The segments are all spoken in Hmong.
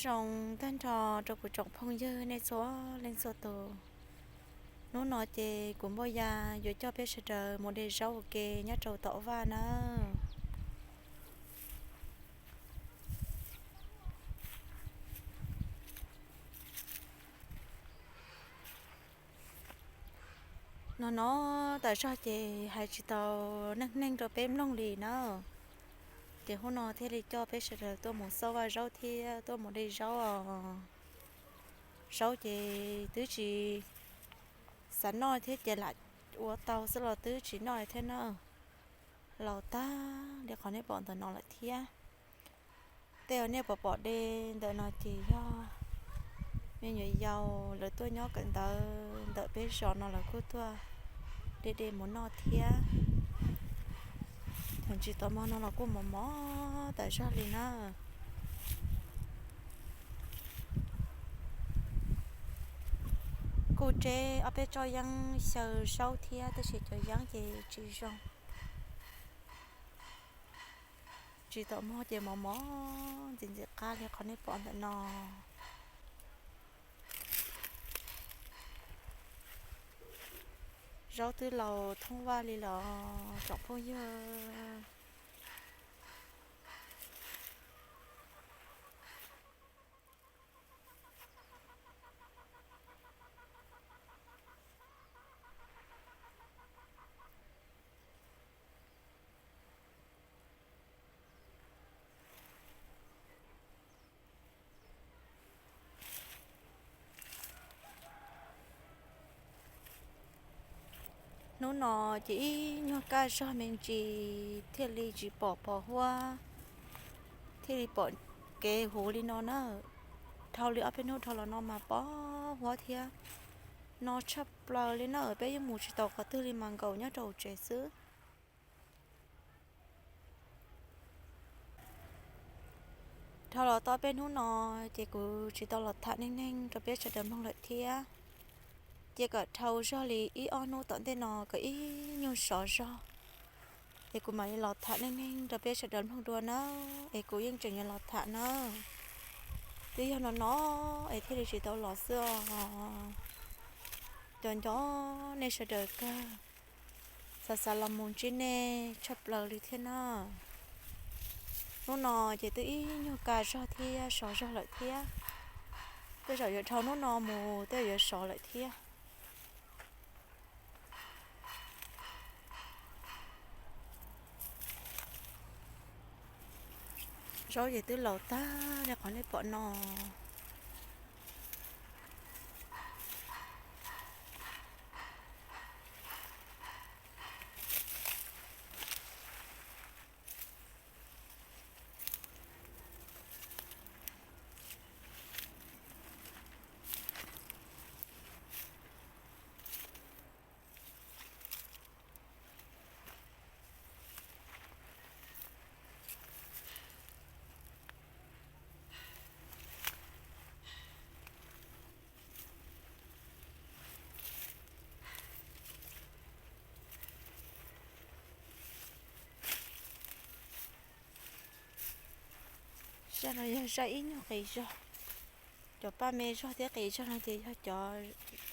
Zoo tag nrho rau kuv tsoom phooj ywg nej txhua leej txhua tus. Hnub no ces kuv Npauj Ya yuav coj peb sawv daws mus de zaub ua ke nyob rau tom vaj nawb. No no tas zog ces hais tsis tau neej neeg rau peb mloog li na. Ces hnub no thiaj li coj peb sawv daws tuaj mus xauj vaj zaub thiab tuaj mus de zaub os. Zaub ces twb tsis xav noj thiab ces lam ua tau xwb los twb tsis noj li thiab na. Laus tag li qhov nej pom ntawm no lawm thiab. Tej uas nej pom pom de ntawm no ces yog me nyuam yaus lawv tuaj nyob kawm ntawv ntawm peb zos no lawv kuj tuaj de de mus noj thiab. Thaum ntsis tau hmo no los kuj mos mos tas zog li na. Kuj tseb ob peb tsob yeeb xyaw zaub thiab tab sis cov yeeb ces tsis zoo. Tsis tau hmo ces mos mos ntxim ntxim qab li qhov nej pom ntawm no. Zaub twb laus thoob vaj li los tsoom phooj ywg. Hnub no ces ib nyuag kaj zog me ntsis thiaj li tsis pom pos huab, thiaj li pom kev huv li no na. Dhau li ob peb hnub dhau los no mas pom huab thiab no tshaj plaws li na, peb yeej mus tsis tau qhov twg li mas nkaum nyob rau tsev xwb. Dhau los tau peb hnub no ces kuv tsis tau los tham neej neeg rau peb sawv daws mloog lawm thiab. Ces kom dhau zog li ib ob hnub tom ntej no kom ib nyuag sov zog es kuv mam li los tham neej neeg rau peb sawv daws mloog dua na. Es kuv yeej tseem yuav los tham na. Twb yog no no es thiaj li tsis tau los xwb os. Nco nco nej sawv daws kawg, xav xav los mus ntsib nej tshaj plaws li thiab na. Hnub no ces twb ib nyuag kaj zog thiab sov zog lawm thiab. Tej zaum yuav dhau hnub no mus tej yuav sov lawm thiab. Zaub ces twb laus tag li qhov nej pom no. Zaj no yog zaj ib nyuag qis zog. Cov paj me zog thiab qis zog no ces yog cov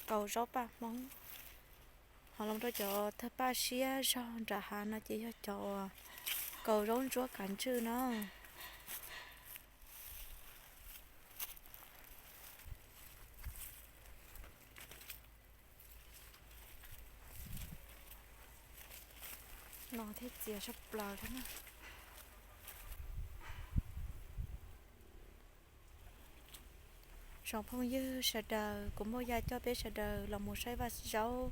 kaus zaub paj Hmoob. Ho los rau cov thawj paj siab zog nram hav no ces yog cov kaus zaub ntsuab kav ntswj na. No thiab txias tshaj plaws thiab na. Tsoom phooj ywg sawv daws, kuv Npauj Ya coj peb sawv daws los mus saib vaj zaub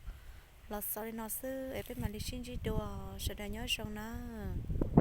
los xaus li no xwb es peb mam li sib ntsib dua, sawv daws nyob zoo nawb.